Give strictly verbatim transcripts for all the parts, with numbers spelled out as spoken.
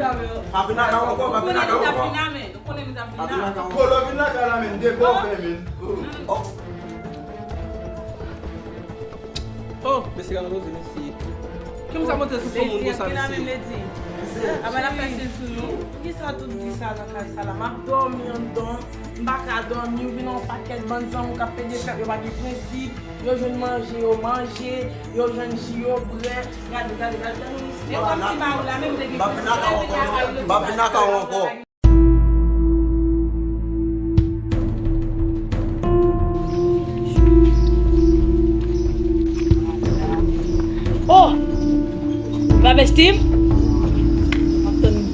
Pa vin lakay ankò, pa vin lakay ankò. Konnen li t ap vin la. Kolo vin lakay la, men, depi w fè, men. Oh. Oh, mesye, gade koze, mesye. Ki moun sa monte sou fon moun konsa, mesye? Apa l ap fè sil sou nou? Poukisa tout di sa nan kay sa la? M ap dòmi anndan, m pa ka dòmi, ou vin yon pakèt bann zanmi w k ap pede fèt, yo pa gen prensip, yo jwenn manje, yo manje, yo jwenn ji, yo bwè. Gade, gade, gade, gade, nou, e kòmsi mari w la menm te gen prensip, l te lakay li, l te lakay li. Oh! Travesti m? M ap tann ou.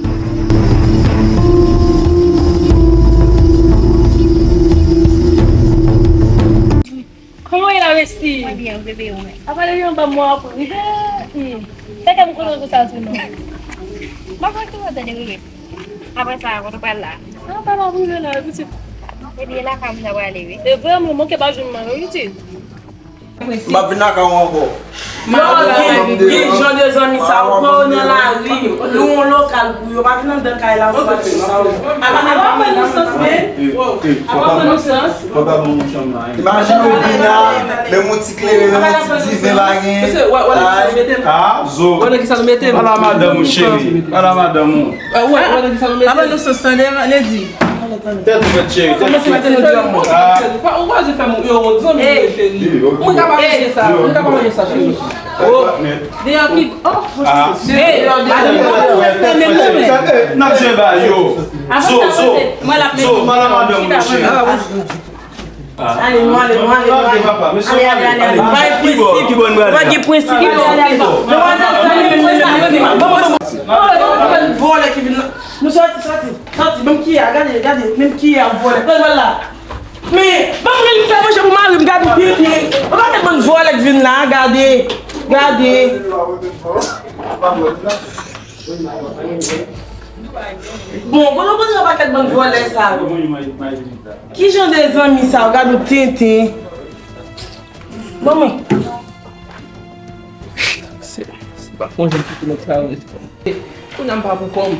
Kòman w ye la, Vesti? Mwen byen, bebe, ou menm? Apa depi anba mwen ap ri. Fè kè m kontan konsa tou non. M pa konn ki w ap tande, bebe. Apre sa, kote w pral la? Anba m ap rive la, wi pitit. Epi e lakay mwen ta prale, wi. E vrèman, manke pa jwenn mwen, wi pitit. M ap vin lakay ou ankò. Lè w gen, gen jan de zanmi sa yo, pran yo nan lari, lwe yon lokal pou yo, pa vin anndan kay la, ou pa vin sa yo. Apa, apa pran nou sans, men? Apa pran nou sans? Fò pa ban m chanm la, hein. Imajine w vin la, menm yon ti kleren, menm yon ti diven pa gen. Mesye, wè, wè nan kisa nou mete m? Ah, zo. Wè nan kisa nou mete m? Ala madanm ou, cheri. Ala madanm ou. Wè, wè nan kisa nou mete m? Apa nou sou tande, Lady? Tèt ou fèt, cheri, tèt ou fèt. Ah. Ou pa, ou pa di fè m yon wont, zanmi m, cheri. Mwen ka pa manje sa, mwen ka pa manje sa, cheri. Oh. Depi, oh, ah. Hey, madanm, n ap jwe ba yo. Zo, zo, zo, ala madanm ou, cheri. Ale, nou ale, nou ale, nou ale. Ale, ale, ale, ale. Pa gen prensip. Pa gen prensip. Demwazèl sa li menm, li menm, li menm. Vòlè ki vin la. Nou soti, soti, soti. Menm kiyè a, gade, gade. Menm kiyè a, vòlè. Pran vòlè la. Men, ban mwen li fè manje pou mari m, gade ou tenten. Ou pa met bann vòlè k vin la, gade. Gade. Bon, bon, nou konn yon pakèt bann vòlè sa yo. Ki jan de zanmi sa yo? Gade yon tenten. Bon, men. Se, se pa fon jan ki nèg sa yo. Kounye a m pa pou kò m.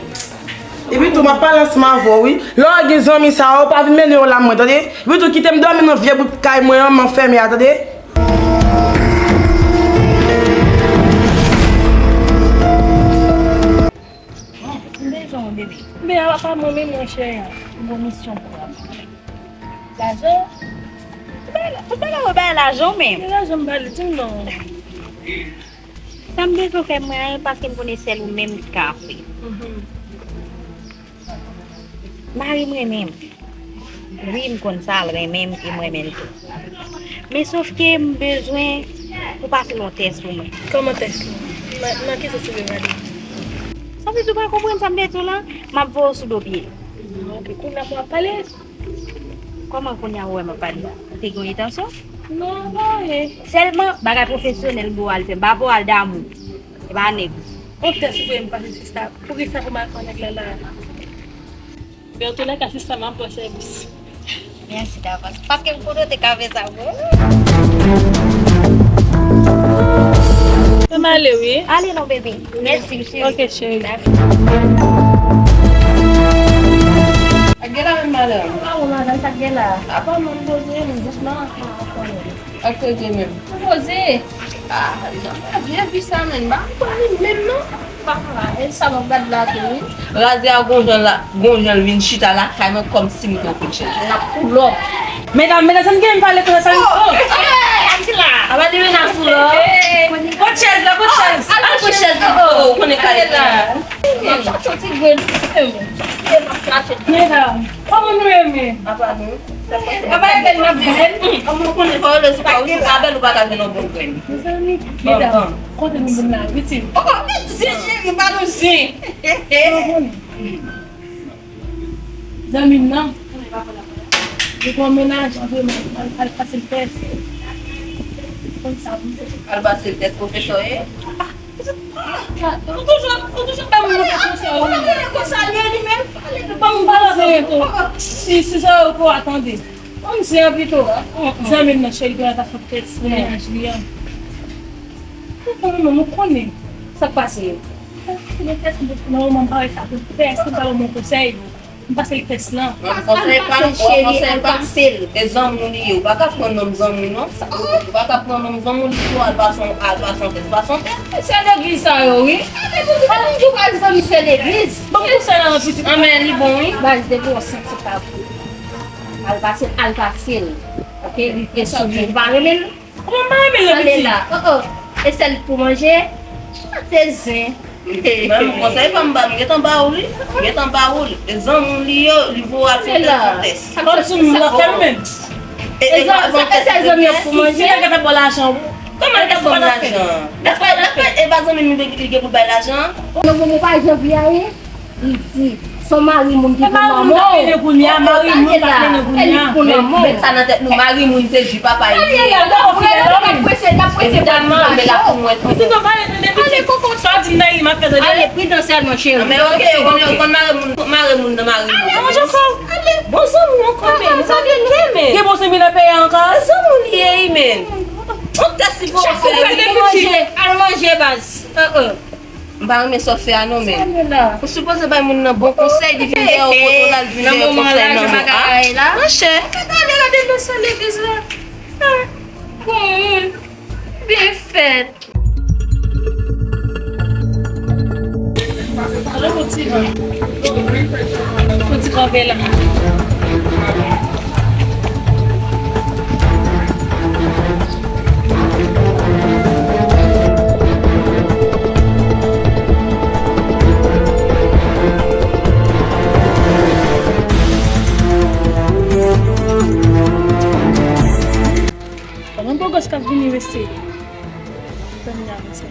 Epi tou, m ap pale ansanm avè w, wi. Lè w gen zanmi sa yo, pa vin mennen yo la mwen, tande? Epi tou, kite m dòmi nan vye bout kay mwen an, m ap fèmen a, tande? M bezwen w, bebe. Men apa mwen menm, monchè, m gon misyon pou w. Lajan? Tout bagay ou bay lajan w menm. Men lajan m ba li, di m non. Sa m bezwen fè mwen anyen, paske m konnen sèl ou menm ki ka fè. Mari m renmen m. Wi, m konn sa, l renmen m e m renmen l tou. Men sòf ke m bezwen pou pase yon tès pou mwen. Kòman tès lan? Nan, nan ki sans ou vle pale? Sa vle di ou pa konprann sa m te di w lan? M ap voye w sou do pye l. Ok, kounye a pou w ap pale? Kòman kounye a ou wè m ap pale? Ou te gen yon entansyon? Non, pa anyen. Sèlman bagay pwofesyonèl m pou w al fè. M pa pou w al damou. E pa nèg. Yon tès ou voye m pase sista. Poukisa pou m al pran nèg la la? Men antouka, sista m ap pran sèvis. Mèsi davans. Paske m konnen w te ka fè sa pou mwen. Fè m ale, wi. Ale non, bebe. Mèsi, cheri. Ok, cheri. Sa k gen la menm, madanm? Ah, bon, madanm, sa k gen la? Apa, mwen poze, mwen dousman. Ok, ok, menm. Poze. Ah, jan pa byen vi sa, menm. Ba, m pa ni menm, non. Pa, e sa m ap gad la tou, wi. Raze a gon jan la, gon jan l vin chita lakay mwen kòmsi m te ofri l chèz. N ap pull up. Medam, medam, sa n gen pale tou sa. Oh, eh, Akila. Aba di menas ou la. Kot chèz la, kot chèz. Al kot chèz la. Oh, ou konnen kale la. M ap chache yon ti grenn. Medam, kòman nou ye menm? Apa nou? Apa e bèl n ap bèl? Kòman ou konnen fò yo lè se pa ou, se pa bèl ou pa ka jwenn yon bon grenn. Mezanmi, medam, kote nou moun la, pitit? Oh, men zen cheri, pa nou zen. Zanmi m nan, li gon mennaj, li vle al, al pase l tès. Konn sa pou m fè. Al pase l tès pwofesè ye? Ou toujou, ou toujou fè moun nan fè konsa, wi. Konsa l ye li menm. Ban m pale avè w tou. Si, si sa yo ko a tande. Ban m di an pito. Zanmi m nan cheri, li ta fè tès pou mennaj li an. Ou konnen, ou konnen sa k pase. Mwen tès mwen, mwen pa wè sa pou fè, èske m pa ban mwen konsèy? M pase l tès lan. Non, konsèy pa, konsèy pa. E zanmi w li ye, ou pa ka pran nonm zanmi w non. Ou pa ka pran nonm zanmi w, li pou al pase yon, al pase yon tès, pase yon tès. Se legliz sa yo, wi. Ou pa di zanmi se legliz. Bon, pou sa nan pitit. Anben, li bon, wi. Baz, depi w santi pa bon, al pase l, al pase l. Ok, li te sou li, ou pa renmen l. Kòman m pa renmen l, pitit? Tande la. Oh, oh. E sèl pou manje? Chante zen. Menm konsèy pa m ba, m gentan ba ou li. M gentan ba ou li. E zanmi w li ye, li voye al fè tès, fè tès. Kòmsi m la fè l menm. E zanmi w pou manje? Si l gentan ba w lajan, wi. Kòman l ta ba m lajan? Dapre, dapre, e pa zanmi m li gen pou l bay lajan? Non, bon, mwen pa jan vle a ye. Li di, se yon mari moun ki pou manman w. Tande la, e li pou manman w. Met sa nan tèt nou, mari moun se ji papa li ye. Tande la, l ap prese, l ap prese. Evidaman, men la pou mwen tou. Pitit, non, pale, tande, pitit. Ale, koko. Sa w di m nan ri, m ap fè, tande. Ale, pridan sèlman, cheri. Men ok, ou konn, ou konn mari moun, mari moun nan mari moun. Ale, ale, ale. Bon zanmi w ankò, men. Sa gen kè, men. Gen bon zanmi nan peyi a ankò? Zanmi w li ye, men. On tès li fò fè. Al manje, al manje, baz. Uh, uh. M pa renmen sa w fè a non, men. Ou sipoze bay moun nan bon konsèy, li vin dèyè w, kote w la, li vin dèyè w konsèy nan men. Monchè. Gade, gade nan sa legliz la. Ah, bon moun. Byen fèt. Alo, bon ti van. Bon ti kanpe la. Yon bògòs k ap vini mesye. Tann la, mesye.